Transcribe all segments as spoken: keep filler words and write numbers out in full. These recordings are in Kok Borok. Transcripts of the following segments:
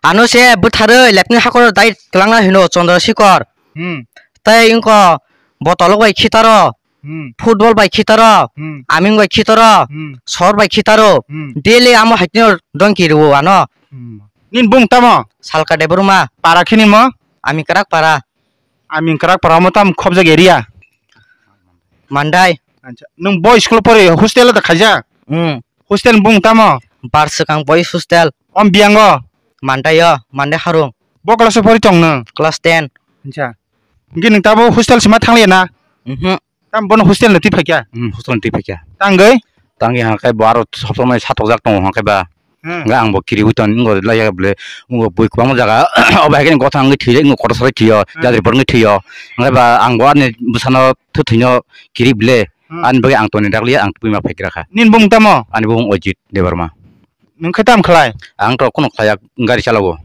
Ano se bwtharwi lepni hakoro dai kwlangna hino Chandra Shikhar. Hmm. Tei wngkha botolok bai khitaro, Hmm. Football bai khitaro, Hmm. aming bai khitaro, Hmm. sor bai khitaro. Hmm. Daily amo haikno dongki rwo ano. Hmm. Nini bung tamo? Salka Debbarma. Para khini mo? Aming kwrak para. Aming kwrak para mo tam khobjak area? Mandai. Acha. Nwng bo school pori hostel da khaija? Hmm. Hostel bung tamo? Bar swkang boys hostel. Om biyango? Mandai o, Mandai harung. Bo class o pori tong nwng? Class ten. Acha. Hingke nwng tabo hostel sima thangliya na? Mhm. Tam bono hostel no twi phaikya? Hmm, hostel no twi phaikya. Tangwi? Tangwi hwnkhai bo aro sob somoi satokjak tongo hwnkhai ba. Hmm. Hwnkhai ang bo kiriwi ton, wngkha laiya bole, wngkha bui kwbangma jaga, obo hai khe gotha wngwi thwi, wngkha kotor sari thwiyo, Hmm. jadri borok wngwi thwiyo. Hwnkhai ba ang bo ani bwsano thwi thwino kiri bole, Hmm. ani bagwi ang toni dakliya ang tubui ma phai kra kha. Nini bumung tamo? Ani bumung Ojit Debbarma. Nwng khe tam khlai? Ang to kuno khlaiya, gari chalago.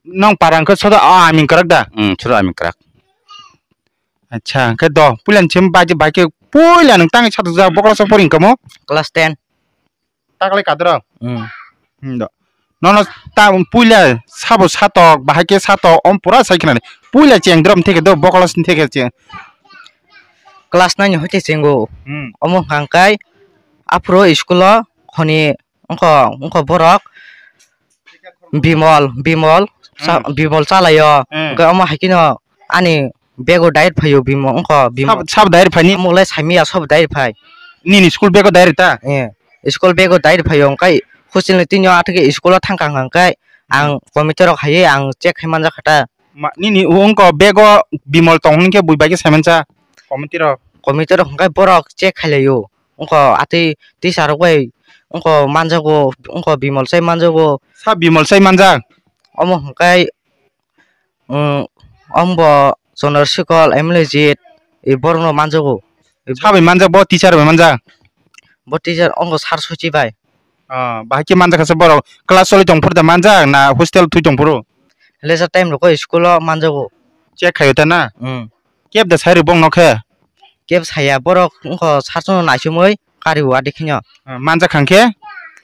Nong para wngkha soda, ah, aming kwrak da? Hmm, soda aming kwrak. Acha, hwnkhe do, puila ni simi bai, bai khe puila nwng tangwi satok jak bokla sok pori wngkha mo? Class ten. Taklai kadro? Hmm. Hmm, do. Nono ta puila sabo satok, bahai khe satok, om pura sai khnani. Puila cheng drom theke do, bokla sin theke cheng. Class nine ni hoite chengo. Hmm. Omo hwnka hwnkhe aphuru school o khoni wngkha, wngkha borok Bimol, Bimol, cha-, Hmm. Bimol chalaio. Hmm. Hwnkhe omo hai kheno ani bego direct phaio Bimol, wngkha Bimol. Sab, sab direct phaini? Omo le saimanya sob direct phai. Nini school bego direct ta? Eh, school bego direct phaio, hwnkhe hostel ni tini o atheke school o thangkha hwnkhe ang Hmm. committee rok hai ang check khai manjakha ta. Ma, nini wngkha bego Bimol tong hwnkhe bui bai khe saimansa committee rok? Committee rok hwnkhe borok check khailaio. Wngkha atwi teacher rok bai wngkha manjago, wngkha Bimol sai manjago. Sa Bimol sai manjak? Omo hwnkhe, um, ombo Chandra Shikhar, M L A jit, e borokno manjago. Sa bai manjak, bo teacher bai manjak? Bo teacher wngkha Sir Sochi bai. Ah, bahai khe manjak kha se borok. Class choli tong phuru da manjak na hostel thwi tong phuru? Leisure time rogo school o manjago. Check khaio ta na? Hmm. Keb da sai rw bong no khe? Keb saya, borok wngkha sir chwngno naisumui kari o adi kheno. Ah, manjak kha khe?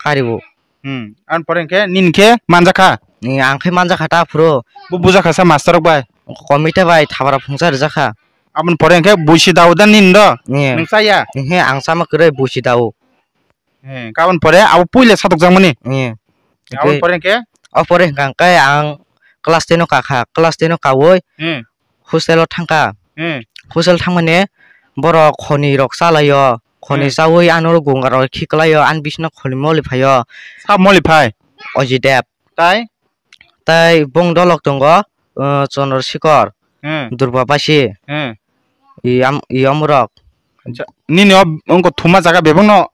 Kari o. Hmm. An pore khe nini khe manjak kha? Ni ang khe manjak kha ta phuru. Bo bujak kha sa master rok bai? Committee bai thabra phungsa rijak kha. Aboni pore khe buisi da o da nini do? Ni. Nwng chaya? Ni he ang sama kwrwi buisi da o. Eh, kabon pore abo puila satokjakmani? Eh. Aboni pore hwnkhe? O pore hwnkha hwnkhe ang class ten o kakha, class ten o kaui Hmm. hostel o thangkha. Hmm. Hostel thangmani borok khoni rok chalaio, khoni Hmm. chaui ano gunga rok khiklaio, ani bisino khoni moli phaio. Sab moli phai? Ojidep. Tai? Tai bong dolok tongo, uh, Chandra Shikhar, Hmm. Durba Basi, Hmm. i am-, i omorok. Acha, nini o wngkha thuma jaga bebakno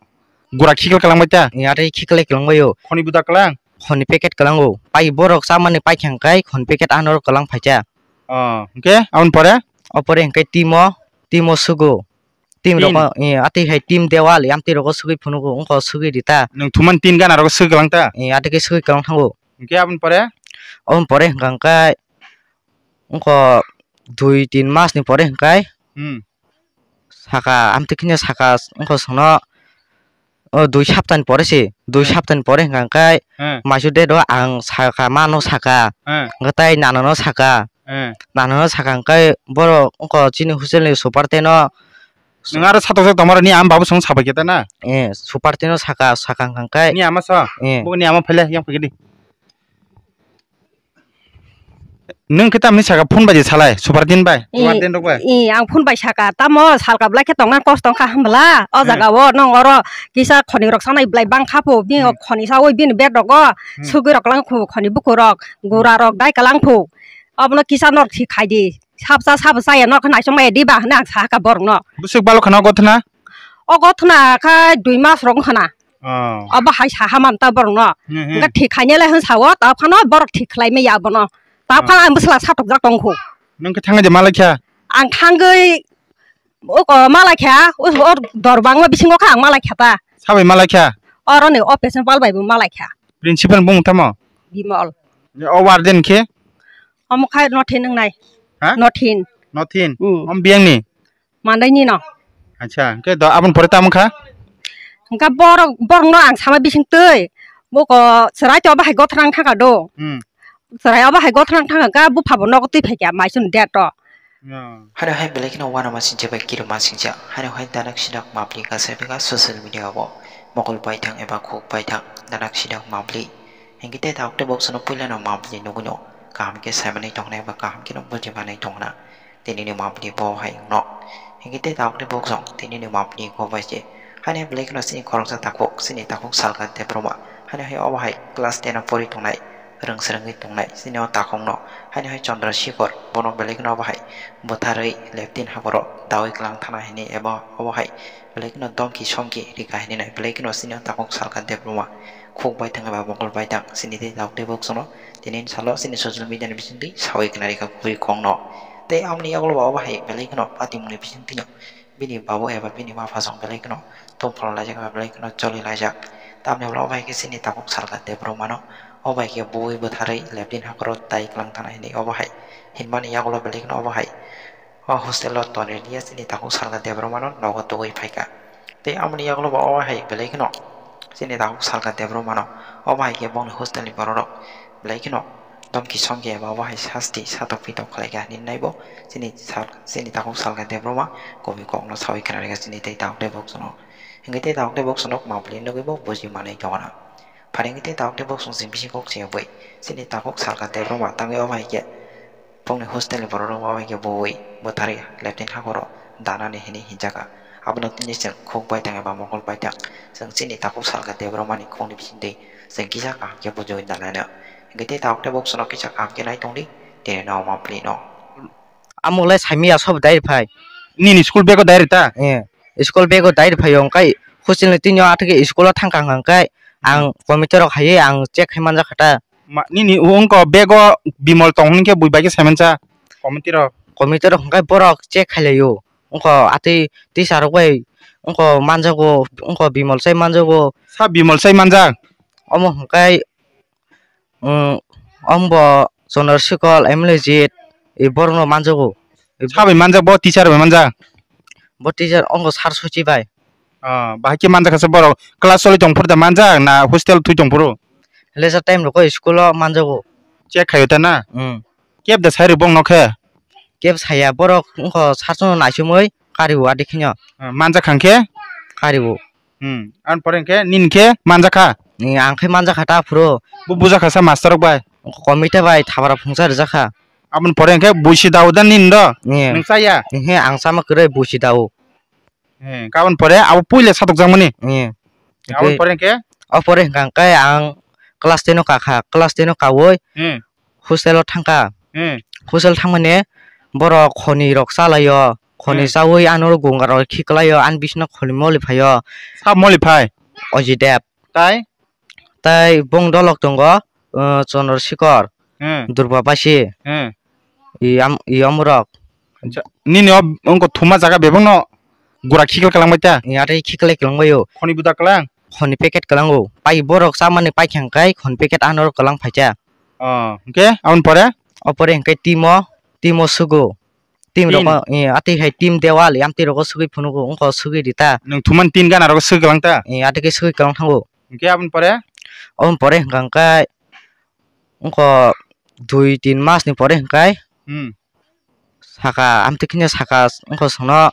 gura khiklai kwlangbai ta? Ni atwi khiklai kwlangbaio. Khoni buda kwlang? Khoni packet kwlango. Pai borok chamani paikha hwnkhe khoni packet ano kwlang phaikha. Oh, hwnkhe aboni pore? O pore hwnkhe timo, timo sugo. Tim Tin? Rokno, eh, atwi hai tim dewal, amtwi rogo sugwi phunugo, wngkha sugwi rita. Nwng thumani tin gana rogo sugwi kwlang ta? Eh, atwi khe sugwi kwlang thango. Hwnkhe aboni pore? Aboni pore hwnkha hwnkhe wngkha dui tin mas ni pore hwnkhe Hmm. saka, amtwi kheno saka wngkha chwngno, o dui sapta ni pore se, dui Hmm. sapta ni pore hwnkha hwnkhe Hmm. maisu date o ang saka, mano saka, Hmm. hwnkhe tai nanono saka. Eh. Nanono sakha hwnkhe borok wngkha chini hostel ni super ten o. Nwng aro satok jak tongmani ni ama babu song sabai khe ta na? Eh, super ten o sakha, sakha hwnkhe. Ni ama sa? Eh. Bo ni ama phaile yang phai di. Nwng khe tamni saka phone bai salai, super ten bai? Eh, Super ten rok bai? Eh, ang phone bai saka, tamo salka belai khe tongna kosto wngkha hwnbwla, o Hmm. jaga o nwng oro kisa khoni rok sanai belai bang kha pho, bini Hmm. khoni saui bini bed rogo Hmm. sugwi rok lang pho, khoni buku rok, gura rok dai ka lang pho. Abono kisa norok thik khai di. Sab cha, sabo chaya, norok khe naisok maya diba hinui ang sa kha borokno. Bwswk balo khana o gothna? O gothna kha dui mas rok wngkha na. Oh. Obo hai sa ha man ta borokno. Hmm, hmm. Hwnkhe thik khainai lai hwn sao, ta phano borok thik khlai maya abono. Ta phano ang bwsla satok jak tong kho. Nwng khe thangwi de malai kha? Ang thangwi o ko malai kha, o, o dor bangma bisingo kha ang malai kha ta. Sabai malai kha? Oro ni office ni pal bai bo malai kha. Principal bung tamo? Bimol. O warden khe? Omo khai nothin wngnai. Ha? Nothin. Nothin? Hmm. Om biyang ni? Mandai ni no. Acha, hwnkhe do aboni pore tamo kha? Hwnkhe borok, borok no ang sama bising twi. Boko chwrai to bahai gothorang thangka do. Hmm. Chwrai obo hai gothorang thang kha, bupha bo nogo twi phai kha, mai chwng date o. Hano hai belai kheno uanama singcha bai kirima singcha. Hano hai danak sinak mapli kasa bega social media o mokol paithang eba khuk paithang danak sinak mapli. Hinkhe tei tabuk tei boksono puilano mapli nugwino kaham khe saimanwi tongnai eba kaham kheno bujimanwi tongna. Tini ni mapli bo hai wngno. Hinkhe tei tabuk tei boksong tini ni mapli ko bai se. Haino hai belai kheno chini khoroksa takhuk, chini takhuk Salka Debbarma. Haino hai obo hai class ten o pori tongnai, rwng srwngwi tongnai chini o takhukno. Haino hai Chandra Shikhar, bono belai kheno obo hai bwtharwi leptin hakoro dawi kwlang thana hinwi eba obo hai belai kheno domki somki rika hinwi nai belai kheno chini o takhuk Salka Debbarma. Khuk bai thang eba mokol bai thang chini tei tabuk tei boksongno tini salo chini social media ni bisingtwi sawi khna rikha kubui kokno. Tei aboni yagulo bo obo hai belai kheno patimungni bisingtwino bini babu eba bini maphasong belai kheno tongpholo laijak eba belai kheno choli laijak. Tamni ulo obo hai khe chini takhuk Salka Debbarmano obo hai khe bui bwtharwi leptin hakoro tai kwlang thana hinwi obo hai hinmani yagulo belai kheno obo hai o hostel o tonwi liya chini takhuk Salka Debbarmano nogo tugwi phaikha. Tei aboni yagulo bo obo hai belai kheno chini takhuk Salka Debbarmano obo hai khe bongni hostel ni borok rok belai kheno domki somki eba obo hai sasti satok pitok khlai kha hinwi nai bo chini sal-, chini takhuk Salka Debbarma kubui kokno sawi khna rikha chini tei tabuk tei boksongno. Hinkhe tei tabuk tei boksongno mapli nugwi bo buji manwi tongna. Pharingwi tei tabuk tei boksong chini bisi kok se bai chini takhuk Salka Debbarma tangwi obo hai khe bongni hostel ni borok rok bai khe bui bwtharwi leptin hakoro danani hinwi hinjaka. Abono tini chwng khuk bai thang eba mokol bai thang chwng chini takhuk Salka Debbarmani khukni bisingtwi chwng kisa kaham khe bujiwi danai no. Hinkhe tei tabuk tei boksongno kisa kaham khe nai tongdi tini no mapli no. Amo le saimya sob dai phai. Nini school bag o dai rita? Eh, school bag o dai phai ong kai hostel ni tini o athake school o thang kang kang kai ang committee rok hai ang check khai manja kha ta. Ma, nini wngko bego Bimol tong hwn khe bui bai khe saimansa committee rok. Committee rok hwnkhe borok check khailai o. Wngko atwi teacher rok bai wngko manjago, wngko Bimol sai manjago. Sa Bimol sai manjak? Omo hwnkhe, um, ombo Chandra Shikhar, M L A jit, e borokno manjago. Sa bai manjak bo, teacher bai manjak? Bo teacher wngko sar sochi bai. Ah, bahai khe manjak kha se borok. Class choli tong phuru da manjak na hostel thwi tong phuru? Leisure time rogo school o manjago. Check khaio ta na? Hmm. Keb da sai rw bong no khe? Keb saya borok wngkha sar chwngno naisumui kari o adi kheno. Ah, manjak kha khe? Kari o. Hmm. An pore khe nin khe manjak kha? Ni ang khe manjak kha ta phuru. Bo buja kha sa master rok bai? Committee bai thabra phungsa rijak kha. Aboni pore khe buisi dao da nin do? Ni. Nwng chaya? Ni he ang sama kwrwi buisi dao. Eh, kabon pore abo puila satokjakmani? Eh. Aboni pore hwnkhe? O pore hwnkha hwnkhe ang class ten o kakha, class ten o kaui, eh, hostel o thangkha. Eh. Hostel thangmani borok khoni rok chalaio, khoni, eh, chaui ano gunga rok khiklaio, ani bisino khoni moli phaio. Sab moli phai? Ojidep. Tai? Tai bong dolok tongo, uh, Chandra Shikhar, hmm, Durba Basi, hmm, i am-, i omorok. Acha, nini o wngkha thuma jaga bebakno gura khiklai kwlangbai ta? Ni atwi khiklai kwlangbai o. Khoni buda kwlang? Khoni packet kwlango. Pai borok chamani paikha hwnkhe khoni packet ano kwlang phaikha. Oh, hwnkhe aboni pore? O pore hwnkhe timo, timo sugo. Tim rok, tin, eh, atwi hai tim dewal, yamtwi rogo swgwi phunugo, wngkha swgwi rita. Nwng thumani tin gana rogo swgwi kwlang ta? Eh, atwi khe swgwi kwlang thango. Hwnkhe aboni pore? Aboni pore hwnkha hwnkhe wngkha dui tin mas ni pore hwnkhe, hmm, saka, amtwi kheno saka wngkha chwngno,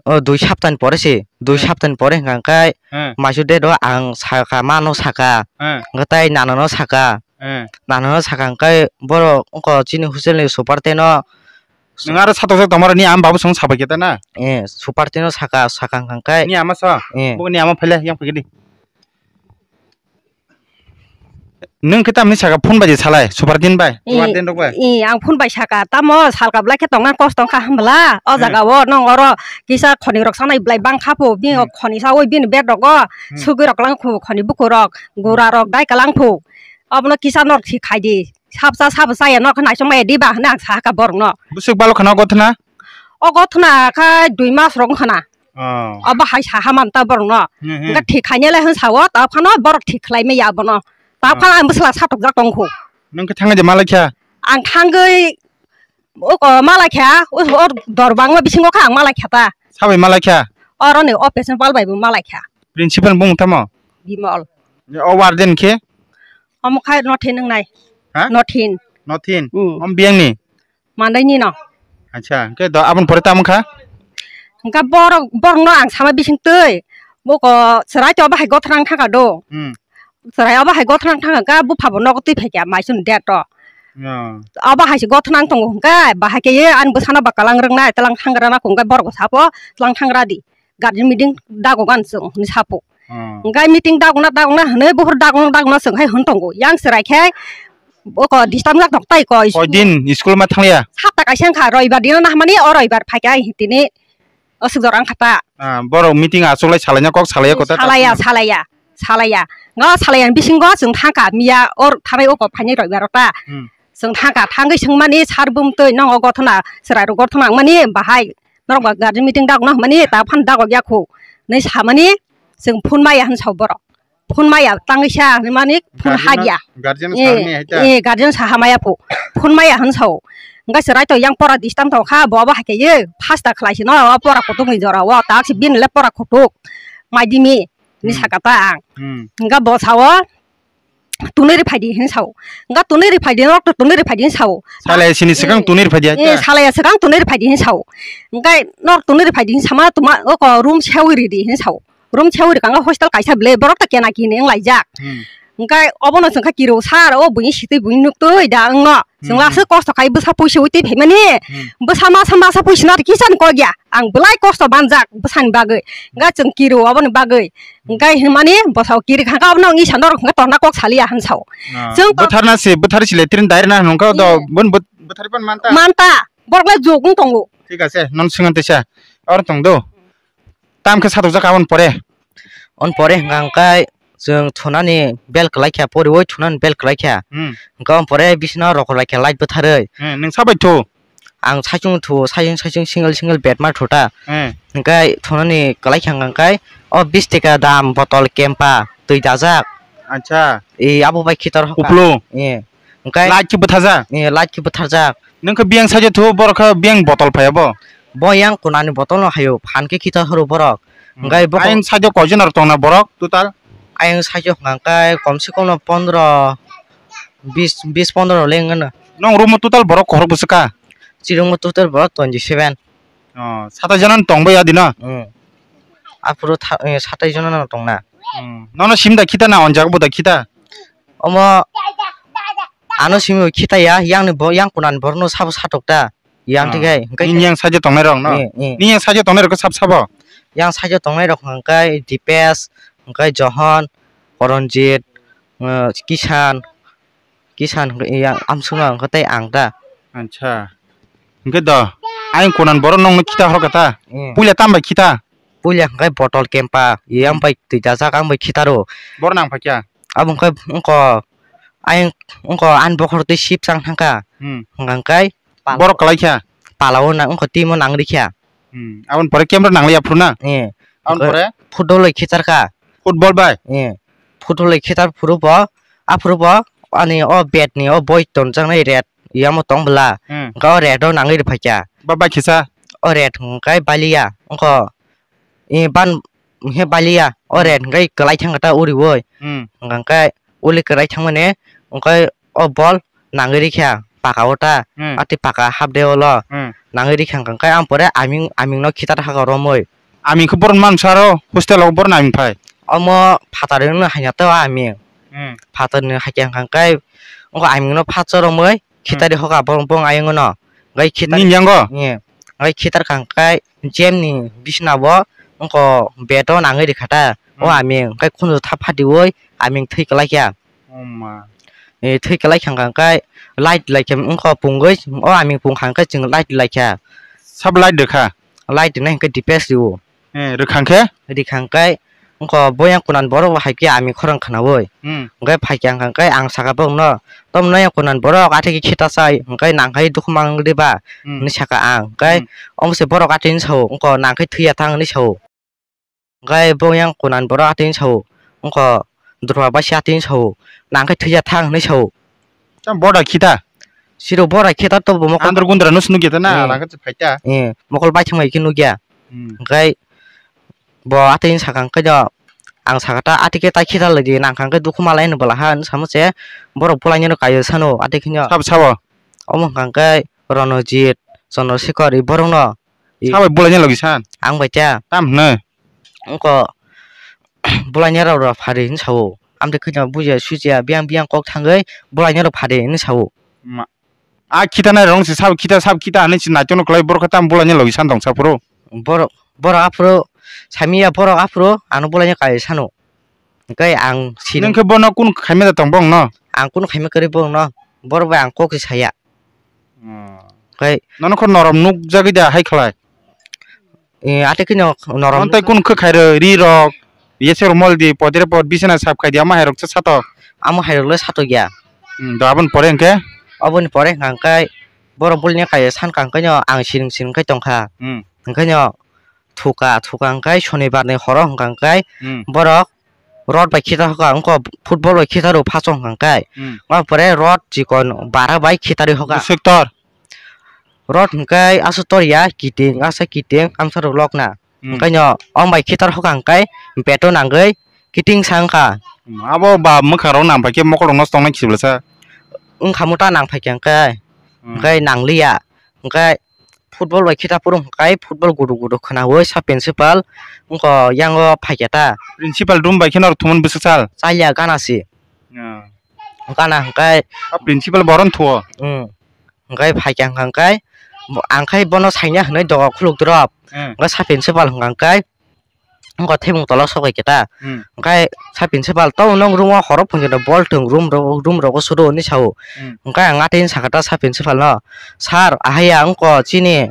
o dui saptani pore se, dui, hmm, saptani pore hwnkha hwnkhe, hmm, maisu date o ang saka, mano saka, hmm, hwnkhe tei nanono saka, hmm, nanono saka hwnkhe borok wngkha chini hostel ni super tei no. Nwng aro satok jak tongmani, ni ama babu song sabai khe ta na? Eh, super tino saka, saka hwnkha khe. Ni ama sa? Eh. Bo ni ama phaile, yang phai di. Nwng khe tamni saka phone bai salai, super tin bai, eh, super tin rok bai? Eh, ang phone bai saka, tamo salka belai khe tongna kosto wngkha hwnbla, o, eh, jaga o nwng oro kisa khoni rok sanai belai bang kha pho, bini, hmm, khoni saui bini bed rogo, hmm, sugwi rok lang pho, khoni buku rok, gura rok dai ka lang pho. Abono kisa norok si khai di. Sabsa sabo chaya no khe naisong maya diba hwnwi ang sa kha borok no. Bwswk balo khana o gothna? O gothna kha dui mas rok khana. Oh. Abo hai sa ha man ta borok no. Hmm, hmm. Hwnkhe thik khainai lai hwn sa o, ta phano borok thik khlai maya abono. Ta, oh, phano ang bwsla satok jak tong kho. Nwng khe thangwi de malai kha? Ang thangwi o ko malai kha, o, o dor bangma bisingo kha ang malai kha ta. Sabai malai kha? Oro ni office ni pal bai bo malai kha. Principal bung tamo? Bimol. O warden khe? Omo khai no the nwngnai. Ha? Nothin. Nothin? Hmm. Om biyang ni? Mandai ni no. Acha, hwnkhe do aboni pore tamo kha? Hwnkhe borok, borok no ang sama bising twi. Boko chwrai to bahai gothorang thangka do. Hmm. Chwrai obo hai gothorang thangka hwnkhe bupha bo nogo twi phaikha maichun date o. Oh. Obo hai se gothorang tongo hwnkhe bahai khe ye ani bwsano ba kalang rwknai, tlang thangra na hwnkhe borok bo sapo tlang thangra di. Guardian meeting dago gan chwng hinwi sapo. Hmm. Hwnkhe meeting dagokna dagokna hinwi buphuru dagokna dagokna chwng hai hwn tongo. Yang chwrai khe oko disturb jak tongo tai koi. Koi din school ma thangliya? Sapta kaisa wngkha, roibar dino nahmani, o roibar phaikha ai tini aswk jora wngkha ta. Ah, borok meeting achuklai salaina kok salaiya kota ta Salaiya, salaiya, salaiya. Ngo salaiya bisingo chwng thangkha miya or thanai oko phainai roibar o ta. Hmm. Chwng thangkha, thangwi swngmani sar bumtwi nongo gothona, chwrairok gothona wngmani bahai. Norok ba guardian meeting dagokno hwnmani ta phano dagok ya khu hinwi samani chwng phone maya hwn sao borok. Phone maya tangwi sa hinwi mani phone Guardian no, hagya. Guardian no Eh, salni hai ta? Eh, guardian saha maya phu. Phone maya hwn sao. Hwnkhe chwrai to yang pora disturb tong kha, bo abo hai khe ye phasta khlai si no, o pora kutuk ni jora o, tak si bini le pora kutuk. Mai dimi, ni Hmm. saka ta ang. Hmm. Hwnkhe bo sao, tunui ri phaidi hin sao. Hwnkhe tunui ri phaidi, norok to tunui ri phaidi hin sao. Salai sini swkang Eh, tunui ri phaidi hai eh, ta? Salai swkang tunui ri phaidi hin sao. Hwnkhe norok tunui ri phaidi hin sama tuma, oko room sewi ri di hin sao. Room sewi rwkha hostel kaisa bwle, borok to kena kini wng laijak. Hmm. Hwnkhe obono chwng kha kiro sar, o buini sitwi buini nuktwi da wngno. Chwng Hmm. last o kosto khai bwsa puisa ui twi phaimani. Hmm. Bwsa masa masa puisa no kisan kok ya. Ang belai kosto manjak bwsani bagwi. Hwnkhe chwng kiro oboni bagwi. Hwnkhe hinmani bwsao kiri kha obono wngwi sa norok hwnkhe torna kok saliya hwn sao. Ah, Chwng to bwtharna se, bwthar sile trin dairna hwnka do Eh. bon bwt-, bwthar pan manta. Manta. Borok le jok wng tongo. Thik ase, non swngan tisa. Or tong do. Tam khe satok jak aboni pore. On pore hwnkha hwnkhe chwng thunani bel kwlai kha, poriwi thunani bel kwlai kha. Hmm. Hwnkhe on pore bisino rokor lai kha light bwtharwi. Hmm, nwng sabai thu? Ang saichung thu, saichung saichung single single bed ma thuta. Hmm. Hwnkhe thunani kwlai kha hwnkha hwnkhe o bis taka dam botol kempa twi dajak. Acha. E abo bai khitor hoka. Kuplu. E. Hwnkhe light khe bwtharjak? E, light khe bwtharjak. Nwng khe biyang sajo thu, borok khe biyang botol phai abo? Bo yang kunani botol no hayo, phan khe khita horo borok. Hmm. Hwnkhe bo ayang sajo koijon rok tongna borok total? Ayang sajo hwnkha khe kom se kom no pondro, bis, bis pondro le wngno. Nong room o total borok kohrok bwswk kha? Chirung o total borok twenty seven. Oh, satai jona no tong bai ya dino? Hmm. Aphuru tha-, eh, satai jona no tongna. Hmm. Nono sim da khita na onjak bo da khita? Omo ano simi khita ya, yang ni bo, yang kunan borno sabo satok ta. Yang Ah. thik hai, hwnkhe Nini yang sajo tongnai rok no? Eh, eh. Nini yang sajo tongnai rok sab sabo? Yang sajo tongnai rok hwnkhe Dipesh, hwnkhe Johon, Poronjit, eh, Kishan, Kishan hwnkhe yang amsongo hwnkhe tei ang ta. Acha. Hwnkhe do, ayang kunan borok nongno khita horokha ta? Eh. Puila tam bai khita? Puila hwnkhe botol kempa, yang bai twi dajak ang bai khitaro. Bor nang phaikha? Abo hwnkhe wngkha ayang wngkha ani bokhorok tei sip chang thangkha. Hmm. Hwnkha hwnkhe pala-, Borok kwlai kha? Palao na wngkha timo nang rikha. Hmm. Aboni pore camera nang liya phuru na? Eh. Aboni pore? Football bai khitarkha. Football bai? Eh. Football bai khitar phuru bo, aphuru bo ani o bed ni o boi tonjaknai red yamo tong bwla. Hmm. Hwnkhe o red o nangwi rwphaikha. Ba bai khisa? O red hwnkhe baliya. Wngkha I ban he baliya, o red hwnkhe kwlai thangkha ta uriui. Hmm. Hwnkhe uli kwlai thangmani, hwnkhe o bol nangwi rikha paka o ta, Hmm. atwi paka hapde olo. Hmm. Nangwi rikha hwnkhe ang pore aming, amingno khitar hakha romwi. Aming khe borok mansa aro hostel o borok aming phai? Omo phatar wngno haina ta o aming. Hmm. Phatar ni hakhe hwnkhe wngkha amingno phatsa romwi. Khitari hoka bong bong ayung no. Gai khitar. Nini yango? Ye. Gai khitar kang kai jem ni bisna bo wngko bed o nangwi rikha ta. O Hmm. aming kai khunju thap phati oi aming thwi kwlai kha. Oh ma. E thwi kwlai kha kang kai light lai kha wngko pungwi o aming pung kha kai chwng light lai kha. Sab light rwkha? Light rwnai hwnkhe dipes rio. Eh, rwkhang khe? Rwkhang khe, wngkha boyang kunan borok bo hai khe aming khorang khwnaui. Hmm. Hwnkhe phai khe ang kha khe ang saka borokno, "Tamo noyang kunan borok athaikhe khita chai, hwnkhe nangkhai dukhu mang di ba?" Hmm. Hwnwi saka ang. Hwnkhe Hmm. omo se borok athaino sao, wngkha nangkhai thwiya thang hwnwi sao. Hwnkhe boyang kunan borok athaino sao, wngkha Durba baisa athaino sao, nangkhai thwiya thang hwnwi sao. Tamo boda khita? Siro boda khita to bo mokol. Andro gundra no sunu khita na, Eh. Langa se phaita. Eh, mokol bai thangbai khe nukya. Hmm. Hwnkhe bo athaino sakang khe do, ang saka ta, "Atike tai khitar lai di, nang kha khe dukhu malai," hwnwi bwla ha, hwnwi samo se borok bolai nw rw kaio sano, atike no. Sabo, sabo? Omo hwnkha khe Ronojit, Chandrasekhar, i borok no. I Sabo bolai nw logi san? Ang bai ta. Tam hwnwi? Wngkha bolai nw rw rw phari hwnwi sao. Amtwi kheno bujiya sujiya, biyang biyang kok thangwi bolai nw rw phari hwnwi sao. Ma-, A khitanai rong se sabo khita, sabo khita hinwi se naitok no kwlai, borok khe tamo bolai ni logi san tong sa phuru. Borok, borok aphuru samiya, borok aphuru ano bolai ni kai sano. Hwnkhe ang sini. Nwng khe bono kun khaima da tong bong no? Ang kun khaima kwrwi bong no. Borok bai ang kok se saya. Hmm. Hwnkhe nono kho norom nuk jagwi da hai khlai. Eh, ate kino norom. Tei kun khe khairwi ri rok, yesero mol di, podre pod, bisina sap khai di, ama hai rok se sato. Amo hai rok le sato ya. Hmm, do aboni pore hwnkhe? Aboni pore hwnkha hwnkhe borok bul ni kai san kang khe no ang siring siring khe tong kha. Hmm. Hwnkhe no thuka, thuka hwnkhe sonibar ni horo hwnkha hwnkhe Hmm. borok rot bai khitar hoka, wngkha football bai khitar o phaso hwnkha hwnkhe. Hmm. Aboni pore rot chikon bara bai khitarwi hoka. Sector. Rot hwnkhe aswk tor ya, kiting, aswk kiting, amsa rok lok na. Hmm. Hwnkhe no, ong bai khitar hoka hwnkhe, beto nangwi, kiting sa wngkha. Hmm, abo ba mwkhang rok nang pai khe mokol rok no tongnai khiblasa. Wngkha mo ta nang pai khe hwnkhe, Hmm. hwnkhe nang liya, hwnkhe football bai khitar phuru hwnkhe football gudu gudu khwnaui sa principal, wngkha yango phai khe ta. Principal room bai khe no thumani bwswk sal? Chaliya gana si. Hmm. Gana hwnkhe. A principal boron thuo? Hmm. Hwnkhe phaikha hwnkha hwnkhe, bo-, ang khai bono saina hwnwi doga khuluk drop. Hmm. Hwnkhe sa principal hwnkha hwnkhe, wngkha thebung tola sok bai khe ta. Hmm. Hwnkhe sa principal, "Tamo nwng room o horo phunjino bol thwng room ro-, room rogo sudo," hwnwi sao. Hmm. Hwnkhe ang atini sakha ta sa principal no, "Sir, ahaiya wngkha chini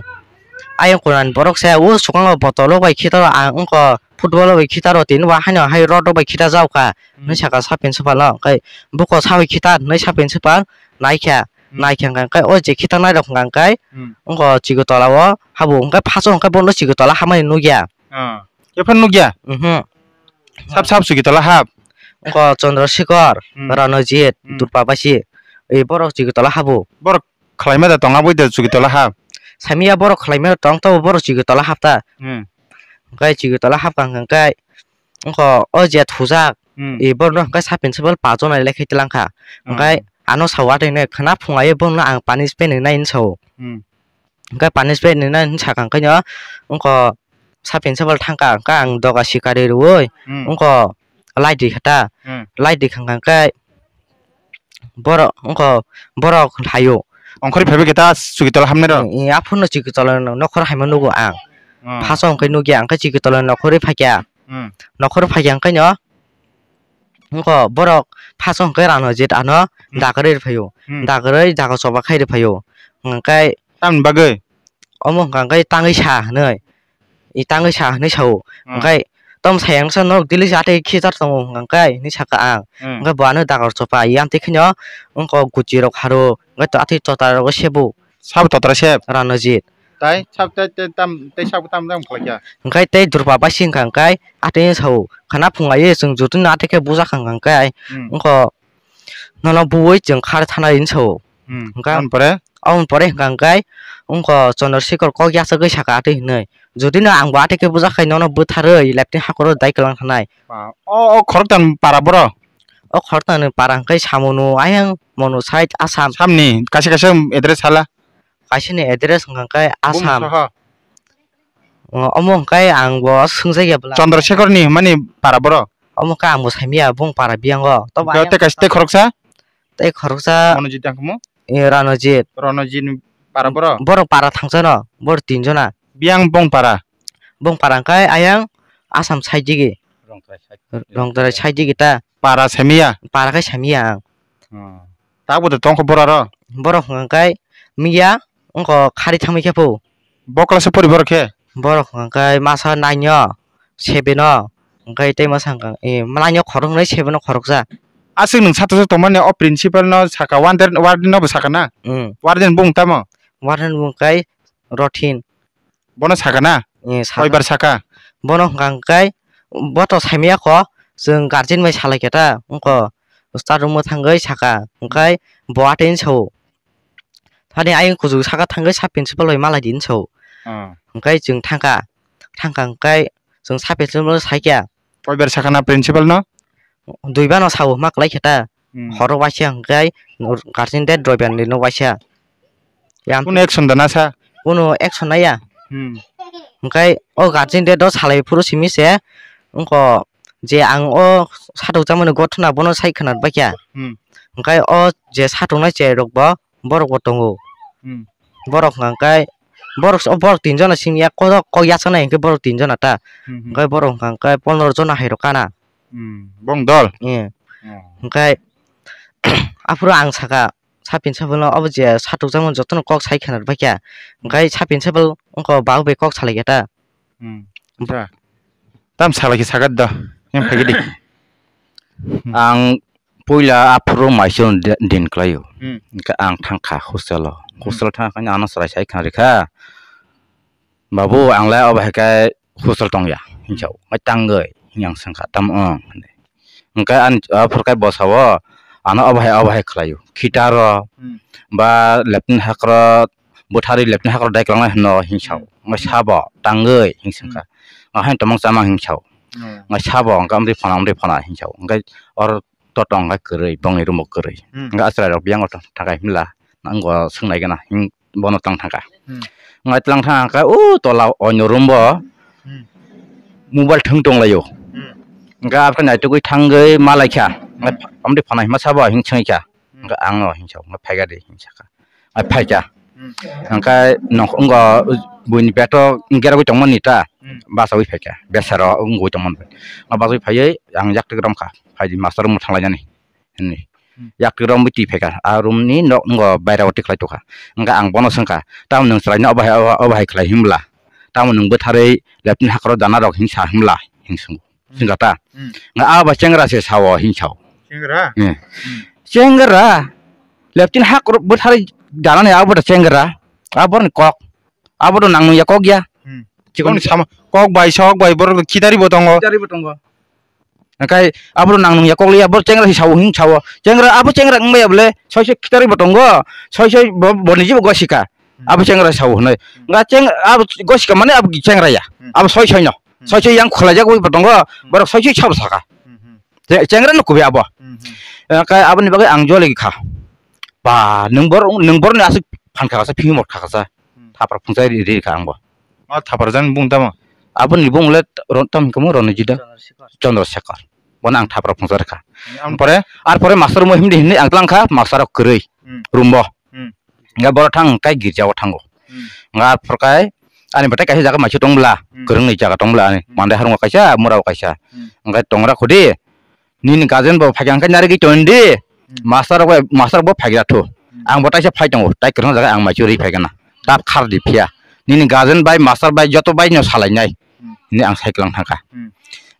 ayang kunani borok se, o swkango botolo bai khitaro, ang wngkha football bai khitaro, tini bo haino hai rod rok bai khita jaokha," Hmm. hwnwi sakha sa principal no. Hwnkhe buko sawi khitar hwnwi sa principal naikha. Hmm. Naikhe hwnkha khe o je khitanai rok hwnkha khe Hmm. wngkha chigwi tola o habo, hwnkhe phaso hwnkhe bono chigwi tola hamani nukya. Ah. Ephano nukya? Mhm. Sab sab chigwi tola hap? Wngkha Chandrasekhar, Hmm. Ranojit, Hmm. Durpa Basi. E borok chigwi tola habo. Borok khlaima da tong aboni da chigwi tola hap? Samiya borok khlaima da tong, tobo borok chigwi tola hap ta. Hmm. Hwnkhe chigwi tola hap kha hwnkha khe wngkha o je thujak, Hmm. e borokno hwnkhe sa principal pass rwna lekha tilang kha. Hmm. Hwnkhe ano sao atwi hwnwi khwna phunga ye bono ang punishment rwnai hwnwi sao. Hmm. Hwnkhe punishment rwnai hwnwi sakha hwnkhe no wngkha sa principal thangkha, hwnkhe ang doga sikari rwui Hmm. wngkha light rikha ta. Hmm. Light rikha hwnkhe Borok wngkha, borok haio. Ongkhorwi phaibai khe ta chwkitwla hamnai rok? Ee, aphuru no chwkitwla nokhor haima nugo ang. Hmm. Phaso hwnkhe nukya, hwnkhe chwkitwla nokhorwi phaikya. Hmm. Nokhorwi phaikya hwnkhe no, wngkha borok phaso hwnkhe Ranojit ano Hmm. dagarwi rwphaio. Hmm. Dagarwi jaga choba khai rwphaio. Hwnkhe tamni bagwi? Omo hwnkha hwnkhe tangwi sa hwnwi. I tangwi sa hwnwi sao. Hmm. Hwnkhe tom sayang sa norok daily sa tei khichar tongo hwnkha hwnkhe hwnwi sakha ang. Hmm. Hwnkhe bo ano dagar chopa yang tei kheno wngkha guchi rok haro hwnkhe to atwi tota rogo sebo. Sabo totra sep? Ranojit. Tai sab tai tai tam tai sabo tam tam khlaikha. Hwnkhe tei Durba bai singkha hwnkhe atwi sao khana phunglaiwi chwng jotono atwi khe bujakha hwnkhe Hmm. wngkha nono buwi chwng khar thanai hwnwi sao. Hmm. Hwnkhe Aboni pore? Aboni pore hwnkha hwnkhe wngkha Chandrasekhar kok yachagwi sakha atwi hwnwi. Jodi no ang bo atwi khe bujak khai nono bwtharwi leptini hakoro dai kwlang thanai. Ba, o, o khoroktham para borok? O khoroktham ni para hwnkhe Samonu ayang Monu side Assam. Samni kaisa kaisa address hala? Kaisa ni address hwnkha hwnkhe Bumung Assam. Soho? O, omo hwnkhe ang bo swngjakya bwla. Chandrasekhar ni hwnmani para borok? Omo khe ang bo saimanya bung para biyango. Tobo Hwnkhe ayang tei kaisa tei khoroksa? Tei khoroksa Monojit tang kamo? Eh, Ranojit. Ranojit ni para borok? Borok para thangsa no, borok tin jona. Biyang bong para? Bong para hwnkhe ayang Assam side digi. Rongtrai side. Rongtrai side digi ta. Para saimanya? Para khe saimanya ang. Hmm. Tabuk de tongkha bora ro? Borok hwnkha khe miya wngkha khari thangwi khe phu. Bo class o pori borok khe? Borok hwnkha khe masa nine o, seven o, hwnkhe tei masa hwnkha, eh, nine o khoroknwi, seven o khoroksa. Aswk nwng sato se tongmani o principal no saka, warden, warden no bo saka na? Hmm. Warden bung tamo? Warden bung khe Rothin. Bono saka na? Eh, saka. Koibar saka? Bono hwnkha hwnkhe, bo to saimanya kho, chwng guardian bai salai khe ta, wngkha start room o thangwi saka, hwnkhe bo atwi hwnwi sao. Thani ayang kuchuk saka thangwi sub principal bai malai di hwnwi sao. Ah. Hwnkhe chwng thangkha, thangkha hwnkhe chwng sub principal no saikha, Koibar sakha na principal no? Duiba no sao hwnma kwlai khe ta. Hmm. Horo waisa hwnkhe guardian de driver ni no waisa. Yang Kuno action da na sa? Kuno action naiya. Hmm. Hwnkhe o guardian de do salai phuru simi se wngkho je ang o satok chamani gothona bono sai khwnat baikha. Hmm. Hwnkhe o je satok nai cherok bo borok bo tongo. Hmm. Borok hwnkha khe borok, borok tin jona simi ya, kok, kok yachaknai hwnkhe borok tin jona ta. Hmm, hmm. Hwnkhe borok hwnkha khe pondro jona hai rok kana. Hmm, bong dol? Eh. Oh. Hwnkhe aphuru ang sakha, sapin sapilno obo je satok jakmani jotono kok sai khwna rwbaikha. Hwnkhe sapin sapil wngkha bak bai kok salaikha ta. Hmm. Acha. Tam salai khe sagat da. Yang phai di. Ang puila aphuru maising di-, din klaio. Hmm. Hwnkhe ang thangkha hostel o. Hmm. Hostel thangkha ano chwrai sai khna rikha. Babu, ang le obo hai khe hostel tongya, hinsa o. Ngai tangwi, hinang sengkha, tamo wng, hwnwi. Hwnkhe ani aphuru khe bwsa o, ano obo hai, obo hai khlaio. Khitaro, Hmm. ba lepni hakro, bwtharwi lepni hakro dai kwlangnai hwno hinsa o. Hmm. Ngai sabo, tangwi, hinsengkha. Hmm. Ngai haino tongmang chamang hinsa o. Hmm. Ngai sabo, hwnkhe amtwi phana, amtwi phana hinsa o. Hwnkhe oro to tong khe kwrwi, bongni room bo kwrwi. Hmm. Hwnkhe achwrai rok biyang o thang-, thangkha himla, nang bo swngnai gana, him-, bono tlang thangkha. Hmm. Hwnkhe tlang thangkha, o tola oino room bo Hmm. mobile thwng tonglaio. Hmm. Hwnkhe aphuru naitugwi thangwi malaikha. Hmm. Hwnkhe amtwi phana hima sabo hing swngkha. Hmm. Hwnkhe ang no hingsa, hwnkhe phaikha de hingsa kha. Ai phaikha. Hmm. Hwnkhe nok wngkha buini bag o geragwi tongmani ta. Hmm. Bachawi phaikha. Besa rok wngwi tongmani. Bachawi phaiwi ang yak tigrom kha. Phaidi master room thanglainani. Hwnwi. Hmm. Yak tigrom bwi twi phaikha. A room ni nok wngkha baira o tikhlai tongkha. Hwnkhe ang bono swngkha. Tamo nwng chwraino obo hai, obo hai khlai himla? Tamo nwng bwtharwi lepni hakro dana rok hingsa himla? Hing swngo. Hmm. Singkha ta. Hmm. Nga abo chengra se sao, hing sao. Chengra? Eh. Hmm. Chengra. Leptin hak ro-, bwthari danani abo da chengra. Abo ni kok. Abo do nang ya kok ya. Hmm. Chikon Kok ni sama, kok bai, sok bai, borok do kitari bo tongo. Kitari bo tongo. Nakai abo do nang ya kok ya, bor chengra se sao, hing sao. Chengra, abo chengra wngbai ya bole, soi soi kitari bo tongo. Soi soi bo, bo ni jibo gosika. Hmm. Abo chengra sao hwnwi. Hmm. Nga cheng-, abo gosika mane abo chengra ya. Hmm. Abo soi soi no. Hmm. Soi soi yang khwlaijak wi bo tongo, Hmm. borok soi soi sabo saka. Hmm, hmm. Che-, chengra no kubi abo. Hmm, hmm. Eh, kai aboni bagwi ang jole kha. Ba, nwng bor-, nwng borni aswk phan kha kasa, phimok kha kasa. Hmm. Thapra phungsa ri, ri kha ang bo. Ma thapra jan bung tamo? Aboni bung le ro-, tam kamo Ronojit da? Chandrasekhar. Chandrasekhar. Bono ang thapra phungsa rikha. Ang Pore, ar pore master mo himdi hinwi ang tlang kha, master rok kwrwi. Hmm. Room bo. Hmm. Nga borok thang kai girja o thango. Hmm. Nga phorkai ani batai kaisa jaga maisu tong bla, Hmm. kwrwngni jaga tong bla ani. Hmm. Mandai harung kaisa, mura o kaisa. Hmm. Nga tongra khudi. Nini gajen bo phaikha hwnkhe narigwi tondi. Hmm. Master rok bai, master rok bo phaigra thu. Hmm. Ang bo taisa phai tongo, tai kwrwng jaga ang maisu ri phaikha na. Tab khar di phiya. Nini gajen bai, master bai, joto bai no salainai. Hmm. Ni ang sai kwlang thangkha. Hmm.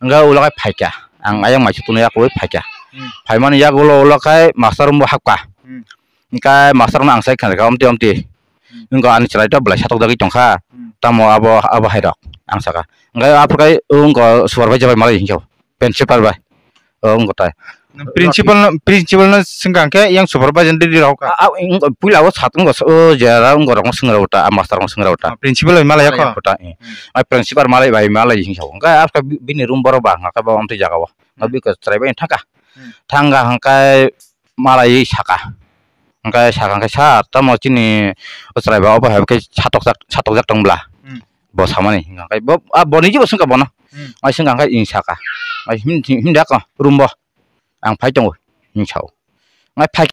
Nga ulo kai phaikha. Ang ayang maisu tunu yak wi phaikha. Hmm. Phaimani yak ulo ulo kai master room bo hapkha. Hmm. Hwnkhe master no ang sai khna rwkha, "Omti, omti." Hmm. Wngkha ani chwrai to belai satok jagwi tongkha. Hmm. Tamo abo, abo hai rok? Ang saka. Hwnkhe aphuru kai wngkha supervisor bai malai hinkhe, principal bai. O wngkha tai. Principal no, principal no swngkha hwnkhe yang supervisor ni rok kha. A, a, wngkha puila o sat wngkha, o jera wngkha rok no swngwi rw ta, a master rok no swngwi rw ta. Ah, principal bai malai kho. Malai kho ta, eh. Hmm. Ai principal malai bai malai hinkhe. Hwnkhe aphuru kai bi-, bini room borok ba hwnkha khe bo omtwi jaga o. Hmm. Biko chwrai bai thangkha. Hmm. Thangkha hwnkhe malai saka. Hwnkhe saka hwnkhe, "Sir, tamo chini o chwrai ba obo hai khe satokjak, satokjak tong bla?" Hmm. Bo samani hwnkha khe bo, a, bo niji bo swngkha bono. Hmm. Ai swngkha hwnkhe ing saka. Ai him, him, him da ko room bo. Ang phai tongo hing sao. Ai phai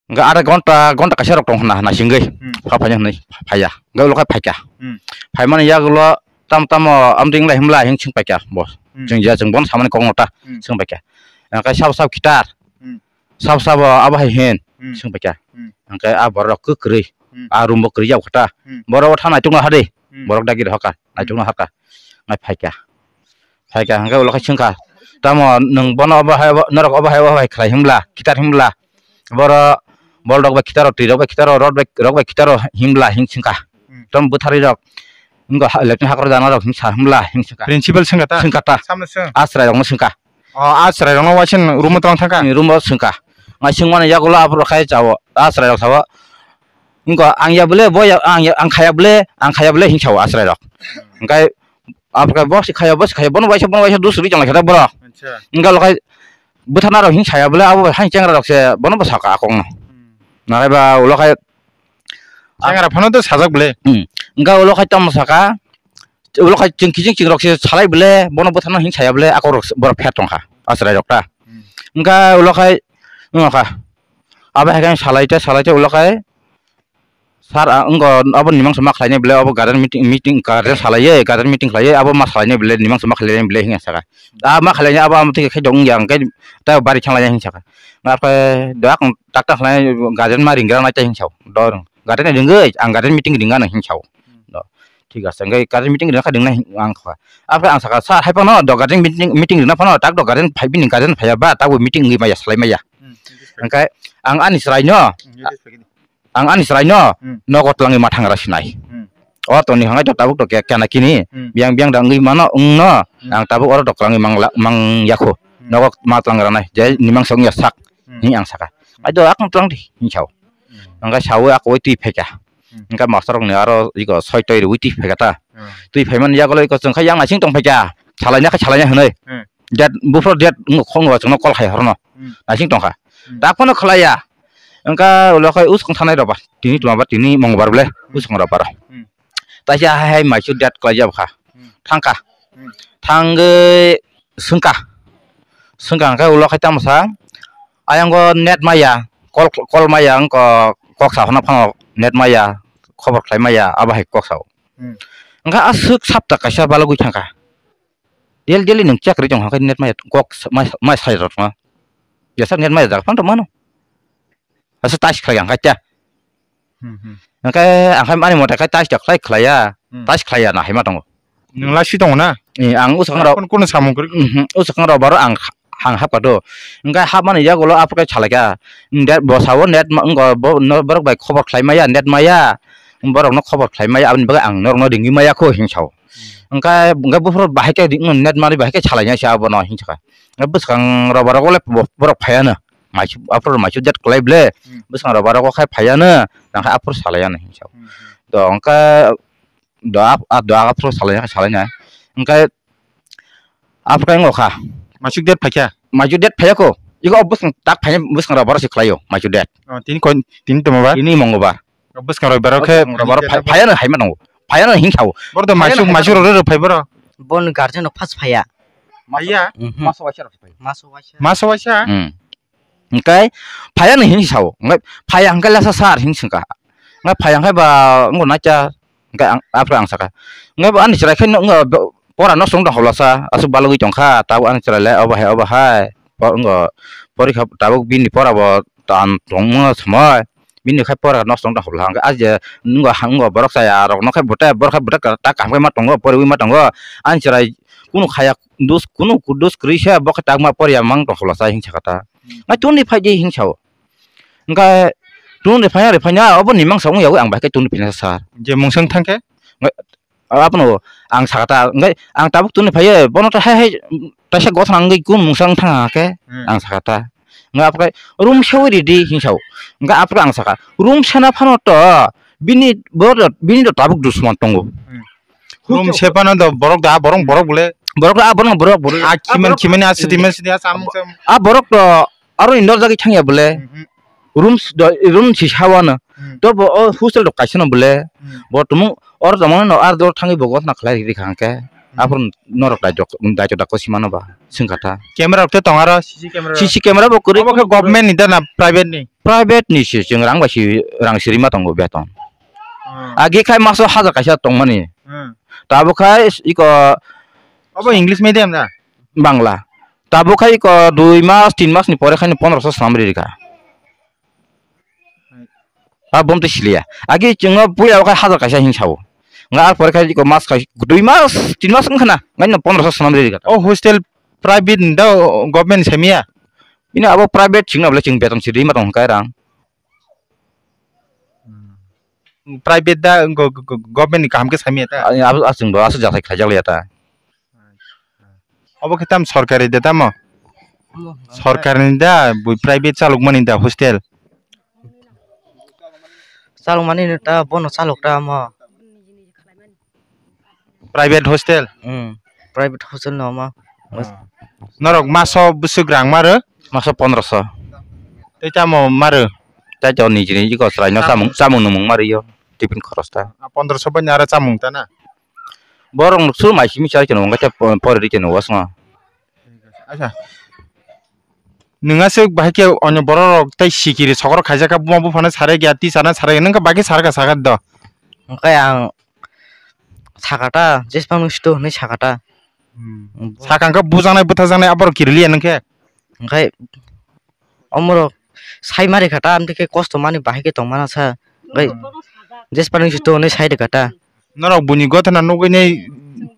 hwnkhe ada gonta, gonta kaisa rok tong hwnna, hwnna singwi. Hmm. Pha phai hwnwi phaiya. Hwnkhe ulo khe phaikha. Hmm. Phaimani yagulo tam tamo amtwing lai himla hing swng paikha bo. Hmm. Chwng ya chwng bono samani kokno ta Hmm. swng paikha. Hwnkhe sabo sabo khitar. Hmm. Sabo sabo abo hai hin Hmm. swng paikha. Hmm. Hwnkhe a borok kwkrwi. Hmm. A room bo kwrwi ya kha ta. Hmm. Borok o tha naitukno hade. Hmm. Borok dagi rohorkha. Hmm. Naitukno harkha. Nai phaikha. Phaikha hwnkhe ulo khe swngkha. Tamo nwng bono obo hai obo, norok obo hai obo hai khlai himla, khitar himla. Boro bol rok bai khitaro, twi rok bai khitaro, rod bai, rok bai khitaro himla hing swngkha. Hmm. Tamo bwtharwi rok wngkha ha-, lepni hakro dana rok hing sa himla hing swngkha. Principal swngkha ta? Swngkha ta. Samno swng. A chwrai rokno swngkha. O, a chwrai rokno waising room o tong thangkha? Room o swngkha. Ngai swngmani yagulo aphuru khai chao. A chwrai rok sao. Wngkha ang ya bole, bo ya, ang ya, ang khaya bole, ang khaya bole hing sao a chwrai rok. Hwnkhe Abokhe bo se khaya, bo se khaya, bono waisa, bono waisa dus ri chonglai khe ta borok. Acha. Wngkha ulo khai bwtharna rok hing saya bole, abo hai chengra rok se bono bwsaka akong no. Hmm. Nakhai ba ulo khai Chengra phano to sajak bole. Hmm. Wngkha ulo khai tamo saka, ulo khai chwng kiching chwng rok se salai bole, bono bwtharna hing saya bole, akong rok se borok pher tongkha, a chwrai rok ta. Hmm. Wngkha ulo khai, wngkha. Abo hai khe salai te, salai te ulo khai, Sir, a, wngkha abo nimang sama khlainai bole, abo guardian meeting, meeting, guardian salaiye, guardian meeting khlaiye, abo ma salainai bole, nimang sama khlainai bole, hing saka. A ma khlainai abo, amo thik khe dong ya, hingkhe ta bari thanglainai hing saka. Ngarkhe da kong tak tak khlai, guardian ma ringra nai ta hing sao. Dor, guardian ringwi, ang guardian meeting ringano hing sao. Do, thik ase, hingkhe guardian meeting ringkha ringnai hing ang kha. Abo ang saka, sir, hai phano do guardian meeting, meeting ringna phano, tak do guardian phai bini guardian phaiya ba, tak bo meeting wngwi maya, salai maya. Hmm, Hingkhe ang ani chwraino, hmm, Ang ani chwraino Hmm. nogo twlangwi ma thangra sinai. Hmm. O toni hwnkhai to tabuk to ke-, kena kini, Hmm. biyang biyang da wngwi mano, wngno, Hmm. ang tabuk oro to kwlangwi mangla-, mang yakho. Hmm. Nogo ma twlang ranai, je nimang song ya sak, Hmm. hing ang saka. Ai do akung twlang di, hing sao. Hmm. Hwnkhai sawi akoi twi phaikha. Hmm. Hwnkhai master rokni aro iko soi toi rwi twi phaikha ta. Hmm. Twi phaimani yagulo iko chwngkhai yang naising tong phaikha. Salaina khe salaina hwnwi. Hmm. Date, buphuru date wngkha, khoroknwi ba chwngno call khai horno. Hmm. Naising tongkha. Hmm. Takhwno khlaiya. Wngkha ulo khai uskang thanai rok ba. Tini twma ba tini mongbar ble. Hmm. Uskang rok ba rok. Hmm. Taisa hai hai maisu date khlaijak kha. Hmm. Thangkha. Hmm. Thangwi swngkha. Swngkha hwnkhe ulo khai tamo sa. Ayang go net maya. Call, call maya wngkha kok sa hwnna phano net maya. Khobor khlai maya abo hai kok sao. Hmm. Wngkha aswk sapta kaisa balogwi thangkha. Daily, daily nwng chakri tong hwnkhai net mai kok s-, mai, mai sai rok no. Jesa net mai jak phano mano. Asa tais khlai ang khacha. Hmm, hmm. Hwnkhai ang khai ani mota khai tais tak khlai khlaiya. Hmm. Tais khlaiya na hai ma tongo. Nwng lasi tongo na? Eh, ang usakang rok. Kun, kun samung kwrwi? Mhm, usakang rok baro ang ha-, ang hapkha do. Hwnkhai hapmani yagulo aphuru khe salaikha. Net bo sao net ma, wngkha bo, no, borok bai khobor khlai maya, net maya. Borokno khobor khlai maya, aboni bagwi ang norokno ringwi maya kho hing sao. Hwnkhe, hwnkhe buphuru bahai khe ring-, net manwi bahai khe salainai se abono hing sakha. Bwskang rok borok le bo-, borok phaiya no. Maisu, aphuru maisu date kwlai ble. Hmm. Bwskang rok borok o khai phaiya no, nang khe aphuru salaiya no hing sao. Hmm, hmm. To hwnkhe do ap-, a do aphuru salaiya khe salainai. Hwnkhe aphuru wng kha. Maisu date phaikha? Maisu date phaiya kho. Iko bwskang tak phaiya, bwskang rok borok se khlaio maisu date. Oh, tini kon-, tini tongma ba? Tini mongolbar. Bwskang rok borok khe bwskang rok borok phai-, phaiya no hai ma tongo. Phaiya no hing sao. Boro to phaiya no maisu, hai ma maisu tongo. Rok rok phai boro. Bon guardian no first phaiya. Phaiya? Mhm. Maso waisa rok phai. Maso waisa. Maso waisa? Hmm. Hwnkhe phaiya no hing sao. Hwnkhe phaiya hwnkhe lasa sir hing swngkha. Hwnkhe phaiya hwnkhe ba wngkha nacha. Hwnkhe ang, aphuru ang sakha. Hwnkhe bo ani chwrai khe no, wngkha bo, pora nosto wng tong kha bolasa, aswk balogwi tong kha, tabuk ani chwrai le obo hai, obo hai. Bo wngkha porikha tabuk bini pora bo tan tongma somoi. Bini khai pora nosto wng tong kha bolasa. Hwnkhe ah je wngkha, wngkha borok chaya rok no khai bwtha, borok khai bwtha ta kaham khai ma tongo, poriwi ma tongo. Ani chwrai kunu khaya, dus, kunu dus kwrwi se bo khe takma poriya mang tong kha bolasa hing sakha ta. Hmm. Ngai tuni phai di hing sao. Hwnkhe tuni phai ya, phai ya, obo ni mangsa wng ya, ang bai khe tuni phai ya sir. Je mungsang thang khe? Abono ang sakha ta, hwnkhe ang tabuk tuni phaiwi, bono to hai hai taisa gothana wngwi kun mungsa wng thang khe, hmm, ang sakha ta. Hwnkhe aphuru khe room seui ridi hing sao. Hwnkhe aphuru ang sakha, room sena phano to bini bo, bini to tabuk dusman tongo. Hmm. Room se phano do borok da, borok, borok bole. Borok da, borok, borok, borok. A khiman, khimani a sidi, man sidi a samung sam. A borok to aro indor jagwi thangya bole. Mhm. Room s-, do, room si sawano. Hmm. To bo o hostel rok kaisa no bole. Hmm. Bo tumung or tongmani no ar dor thangwi bo gotna khlai rikha hwnkhe. Hmm. Aphuru norok daito, daito dako simano ba swngkha ta. Camera rok te tong aro C C camera rok? C C camera bo kwrwi. Obo khe government ni da na private ni? Private ni se, chwng rang bai si, rang si rima tongo beton. Hmm. Agi khai maso hajar kaisa tongmani. Hmm. Tabuk khai iko. Obo English medium da? Bangla. Tabuk khai iko dui mas, tin mas ni pore khai no pondroso swnam ri rikha. A bom tei siliya. Agi chwngno puila o khai hajar kaisa hing sao. Nga ar pore khai iko mas khai dui mas, tin mas wngkha na. Ngai no pondroso swnam ri rikha. O hostel private ni da, government ni samiya? Bini abo private chwngno bole chwng beton si rima tong khai rang. Hmm. Private da go-, go-, go-, government ni kaham khe samiya ta? Ai, abo, aswk bo aswk jathai khlaijak liya ta. Obo khe tam sorkari da tamo? Omo, sorkar ni da, bui private chalok mani da hostel? Chalok mani no ta, bono chalok ta omo. Private hostel? Hmm. Private hostel no ma. Ah. Norok maso bwswk rang maro? Maso pondroso. Tei tamo maro? Tei to niji niji ko chwraino chamung, chamung nwmung maro yo. Tiffin khoros ta. Ah, pondroso bai aro chamung ta na? Borok nuk su mai simi chai chano, ngai ta po-, pori ri chano wasma. Acha. Nwng aswk bahai khe onyo borok rok tei sikiri sokro khaijak kha, buma buphano sarai kya, tisana sarai kya, nwng khe bahai khe sar kha sakha do. Hwnkhe ang sakha ta, jesphang nung situ hwnwi sakha ta. Hmm. Sakha hwnkhe bujaknai bwthajaknai aborok kiriliya nwng khe. Hwnkhe omorok sai mari kha ta, amtwi khe kosto mani bahai khe tongmana sa. Hwnkhe jesphang nung situ hwnwi sai rwkha ta. Norok buini gothana nugwini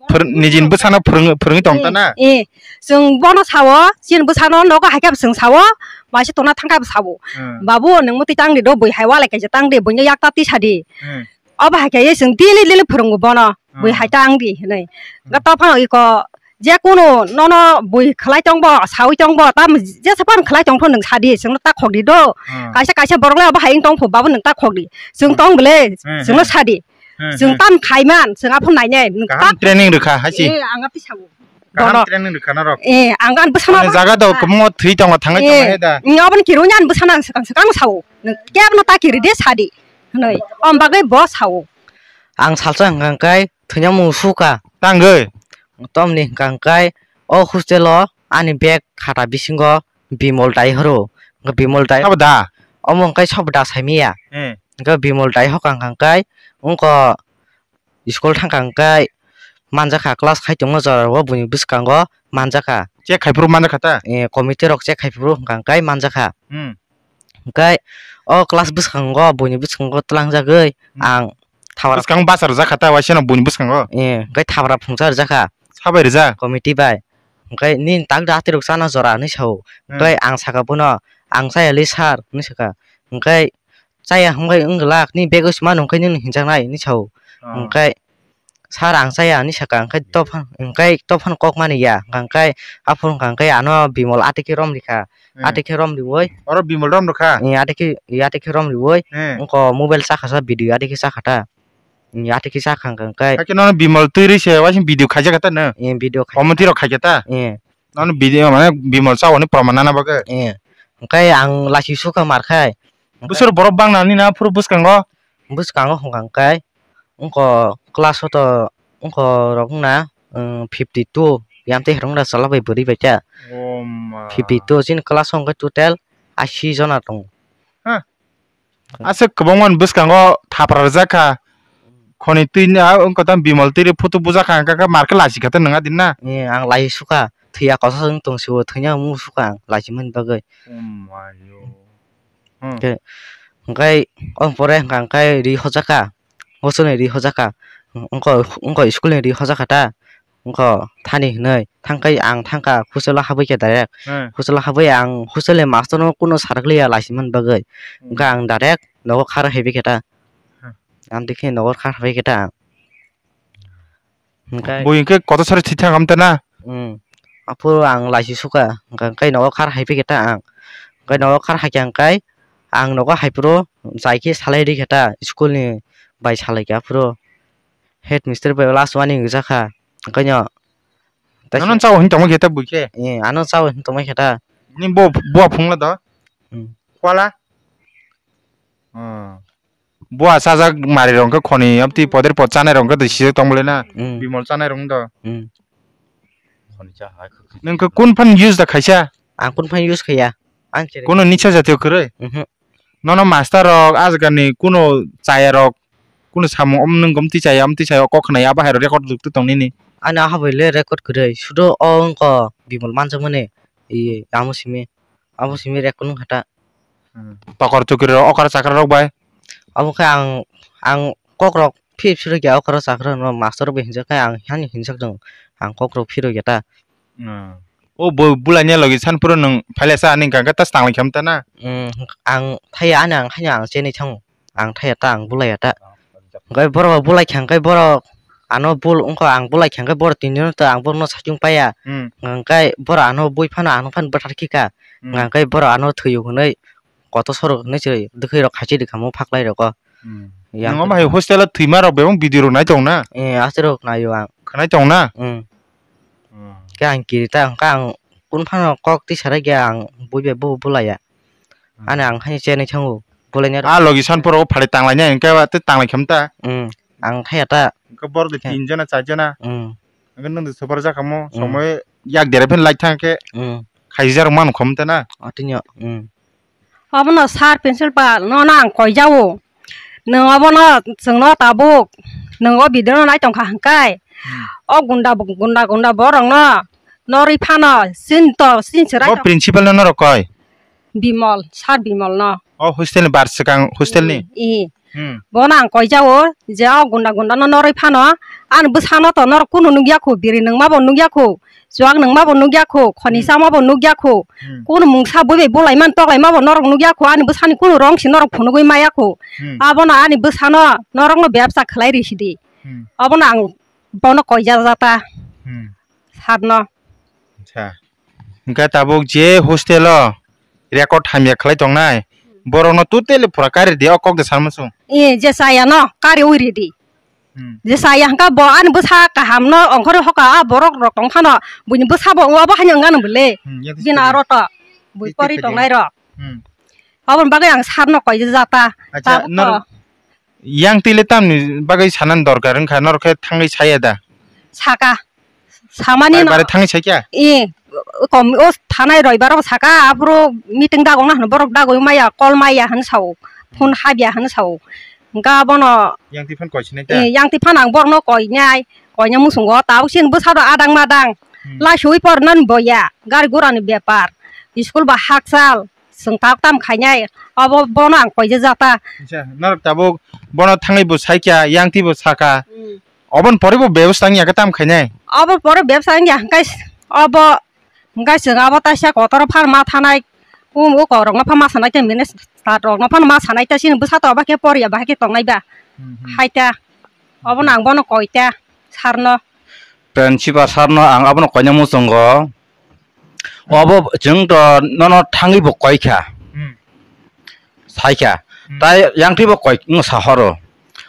phwrwng-, nijini bwsano phwrwng-, phwrwngwi tong ta na? Eh, eh. Chwng bono sao, chini bwsano nogo hai khe chwng sao, maisa tongna thang khe bo sao. Hmm. Babu, nwng mwtwi tang di do, bui hai walai kaisa tang di, buino yakta tisa di. Hmm. Obo hai khe chwng daily daily phwrwngo bono, bui hmm hai tang di hinwi. Hmm. Ga to phano iko, je kunu nono bui khlai tong bo, saui tong bo, tam jesa phano khlai tong pho nwng sa di, chwngno ta khok di do. Hmm. Kaisa kaisa borok le obo hai wng tong pho, babu nwng ta khok di. Chwng hmm tong bole, hmm, chwngno hmm sa di. Hmm, chwng hmm. Tam khaiman, chwng aphano nainai, nwng kaham ta training rwkha, hai se. Eh, ang api sabu. Kaham bono training rwkha norok. Eh, ang gan bwsano. Ani jaga do ah kwbangma thwi tongo, thangwi tongo, eh, he da. Nwng aboni kirwi ani bwsano ang swkang swkang sao. Nwng kebno ta kiri de sadi. Hwnwi. Om bagwi bo sao. Ang salsa hwnkha hwnkhe thwina mung suka. Tangwi. Tomni hwnkha hwnkhe o hostel o ani bag khata bisingo Bimol dai horo. Hwnkhe Bimol dai. Sabo da? Omo hwnkhe sabo da saimanya. Eh. Hwnkhe Bimol dai hokha hwnkha hwnkhe wngkha school thangkha hwnkhe manjakha, class khai tongma jorao buini bwskango manjakha. Check khai phuru manjakha ta? Eh, committee rok check khai phuru hwnkha hwnkhe manjakha. Hmm. Hwnkhe o class bwskango buini bwskango tlangjagwi hmm ang thabra bwskango bachar jakha ta waisano buini bwskango? Eh, hwnkhe thabra phungsa rwjakha. Sabai rwjak? Committee bai. Hwnkhe nini tak da atirok chana jora hinwi sao. Hmm. Hwnkhe ang sakha bono, "Ang chayali sir," hinwi sakha. Hwnkhe chaya hwnkhe wng glak, nini bag o se mano hwnkhe nini hinjaknai hinwi sao. Oh. Hwnkhe, "Sir, ang chaya," hinwi sakha, hwnkhe hmm topha-, hwnkhe tophano kok mani ya, hwnkhe aphuru hwnkha hwnkhe ano Bimol atikhe rom rikha, hmm atikhe rom riwi. Oro Bimol rom rikha? Eh, atikhe, eh, atikhe rom riwi, hmm wngkha mobile chakha sa video atikhe chakha ta. Hmm, atikhe chakha hwnkha hwnkhe. Hakhe nono Bimol twi rwi se waising video khaijak ta no? Eh, video khai. Committee rok khaikha ta? Eh. Nono video mane Bimol chawani proman nana bagwi. Eh. Hwnkhe ang lachi sukha mar khai. Bwswk borok bang nani na phuru bwskango? Bwskango hwnkha hwnkhe wngkha class o to wngkha rok wngna, um, fifty two yamtwi rwngna chwla bai bwrwi bai khe. Oh ma. Fifty two chini class o hwnkhe total ashi jona tongo. Ha. Aswk kwbangma ni bwskango thapra rwjak kha. Khoni twi ni a wngkha tamo Bimol twi ri photo bujak kha, hwnkha khe mar khe lachi kha ta nwng adin na? Eh, ang lai sukha. Thwiya kosa wng tong sio, thwina mung sukha ang lachi mani bagwi. Oh my God. Hmm. Khe, hwnkhe o pore hwnkha hwnkhe ri hojak kha. Hostel ni ri hojak kha. Wngkha, wngkha school ni ri hojak kha ta. Wngkha thani hinwi thangkhai ang thangkha hostel o habwi khe direct. Hmm. Hostel o habwi ang hostel ni master no kunu sarakliya lachi man bagwi. Hmm. Wngkha ang direct nogo khar haibi khe ta. Hmm. Ang dikhe nogo khar haibi khe ta. Hwnkhe bui hwnkhe kotor sari thwi thang am ta na? Hmm. Aphuru ang lachi sukha. Hwnkha hwnkhe nogo khar haibi khe ta ang. Hwnkhe nogo khar haikha hwnkhe ang nogo haiphuru chai khe salai ri khe ta school ni bai salai khe aphuru. Head mister bai last warning rijak kha. Hwnkhe no. Ano chawi hwn tongma khe ta bui khe? Eh, ano chawi hwn tongma khe ta. Ni bo, bo phungla do? Hmm. Kwala? Hmm. Bo achajak mari rong khe khoni, amtwi poder pot chanai rong khe twi sijak tong bole na? Hmm. Bimol chanai rong do? Hmm. Nwng khe kun phan use da khaisa? Ang kun phan use khaiya. Ang chere. Kuno nisa jatiyo kwrwi? Mhm. Nono master rok, ajagani kuno chaya rok, kuno samung om nwng gom twi chaya, om twi chaya, kok khna ya, bahai rok record rwk tong nini. Ani aha bai le record kwrwi, sudo o wngkha Bimol manjakmani, i, amo simi, amo simi record wngkha ta. Hmm. Tokar chukri rok, okra chakra rok bai. Abo khe ang, ang kok rok phip phip rwkya, okra chakra rok no master rok bai hinjak khe ang hani hinjak rwng, ang kok rok phirokya ta. Hmm. O bo bulai ni logi san phuru nwng phailesa ani hwnkha khe ta swtang lai khe ta na? Hmm, ang thaiya ani ang haino ang chenwi thango. Ang thaiya ta, ang bulaiya ta. Hwnkhe borok bulai kha hwnkhe borok ano bul wngkha, ang bulai kha hwnkhe borok tini jora ta ang borokno sachung paiya. Hmm. Hwnkhe borok ano bui phano ano phano bwthar khika. Hmm. Hwnkhe borok ano thwiyo hwnwi kotor sorok hwnwi se dwkhwi rok khachi rwkha mo phaklai rogo. Hmm. Yang nwng omo hai hostel o thwima rok bebak video rok nai tong na? Eh, aswk rok naio ang. Khwnai tong na? Hmm. Hmm. Khe ang kiri ta, hwnkhe ang kun phano kok twi sarai khe ang bui bai bo bulaiya. Hmm. Ani ang haino chenwi thango, bulaina. Ah, logi san poro phari tanglai nai, hwnkhe ba tei tanglai khe ta. Hmm. Ang thaya ta. Hwnkhe borok de tin jona, char jona. Hmm. Hwnkhe nwng de super jakamo, hmm, somoi yak dere phin lai thang khe. Hmm. Khaijak rok mano khom ta na. Atinyo. Hmm. Obono sir principal no, no ang koijao. Nwng obono chwngno tabuk, nwng o video no nai tongkha hwnkhe, hmm, o gunda, gunda, gunda borok no norwi phano, chini to, chini chwrai. Bo to principal no norok koi? Bimol, sir Bimol no. O hostel ni bar swkang hostel ni? I, i. Hmm. Bono ang koijao je o gunda, gunda no norwi phano, ani bwsano to norok kunu nukya khu, biri nwngma bo nukya khu. Chuak nwngma bo nukya khu, khoni, hmm, chama bo nukya khu. Hmm. Kunu mungsa bui bai bulaimani toklaima bo norok nukya khu, ani bwsani kunu rong si norok phunugwi maya khu. Hmm. Abono ani bwsano norokno bebsa khlai ri sidi. Hmm. Abono ang bono koija jata. Hmm. Sarno. Acha. Hwnkhe tabuk je hostel o record hamya khlai tongnai, borokno totally pura kari di o kok de sanma sung. E, je chaya no kari ui ri di. Hmm. Je chaya hwnkha bo ani bwsa kaham no ongkhorwi hoka, a borok rok tong phano buini bwsa bo wngo, abo haino wngya nang bwle. Hmm, yak bini twi aro to bui yak pori twi tongnai rok. Hmm. Aboni bagwi ang sir no koi jata. Acha, tabuk nor to yang twi le tamni bagwi sanani dorkar wngkha, norok khe thangwi saya da? Saka. Samani no. Bare thangwi sakya? I, kom o thanai roibaro saka, aphuru meeting dagokna hwnwi borok dagwi maya, call maya hwnwi sao, phone habya hwnwi sao. Hwnkhe abono yang twi phan koi sinai ta? I, yang twi phan ang borokno koinai, koina muchungo, tabuk chini bwsarok adang madang. Hmm. Laisui pornani boya, gari gurani bepar, school ba hakchal, chwng tabuk tam khainai, abo bono ang koija jata. Acha, norok tabuk bono thangwi bo saikya, yang twi bo saka. Hmm. Oboni pore bo bebsa wngya khe tam khainai? Obo pore bebsa wngya hwnkhe obo hwnkhe chwng abo taisa kotor phan ma thanai, um, o kok rokno phan ma sanai tei minister rokno phan ma sanai tei chini bwsa to obo khe poriya bahai khe tongnai ba. Hmm, hmm. Hai ta. Obono ang bono koi ta sir no. Principal sir no ang abono koina muchungo. Obo chwng to nono thangwi bo koi kha. Hmm. Sai kha. Hmm. Tai yang twi bo koi wng sa horo.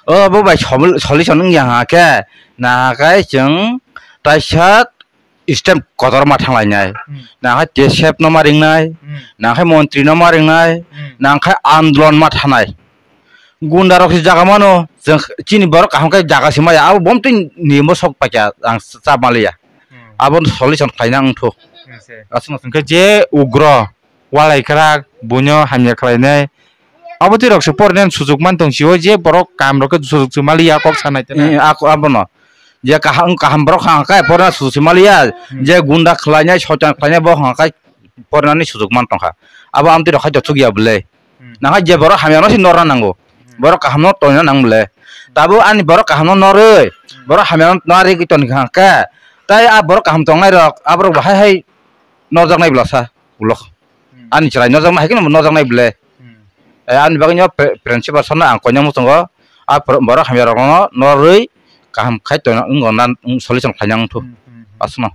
O bo bai sol-, solution wng yang ha khe, na khe chwng taisa state kotor ma thang lai nai. Hmm. Na khe T S F no ma ring nai. Hmm. Na khe montri no ma ring nai. Hmm. Na khe andolon ma thanai. Gunda rok se jaga mano, chwng chini borok kaham khe jaga se maya, abo bomtwi ni mo sok paikha ang chap maliya. Hmm. Abo solution khlaina wngthu. Hmm, se. Aswk no chwng khe je ugro, walai kwrak, buino hamya khlainai. Abo twi rok se porinani sujuk man tong sio, je borok kam rok khe sujuk se maliya kok sanai tene. Eh, ako abono. Je kaham, kaham borok hang khe porina sujuk se maliya, hmm, je gunda khlainai, soitan khlainai bo hang khe porinani sujuk man tongkha. Abo amtwi rok khai dothuk ya bwle. Hmm. Nang hai je borok hamya no se norna nango. Hmm. Borok kaham no tongna nang bwle. Tabuk ani borok kaham no norwi, hmm, borok hamya no nari ton kha khe. Tai a borok kaham tongnai rok, aborok bo hai hai norjak nai bwlasa ulo. Hmm. Ani chwrai norjak nai hai khe norjak nai bwle. Hmm. Eh, ani bagwi no pre-, principal sir no ang koina muchungo, a pro-, borok hamya rok no norwi kaham khai tongna wng na solution khlaina wngthu. Hmm, hmm, hmm. Aswkno.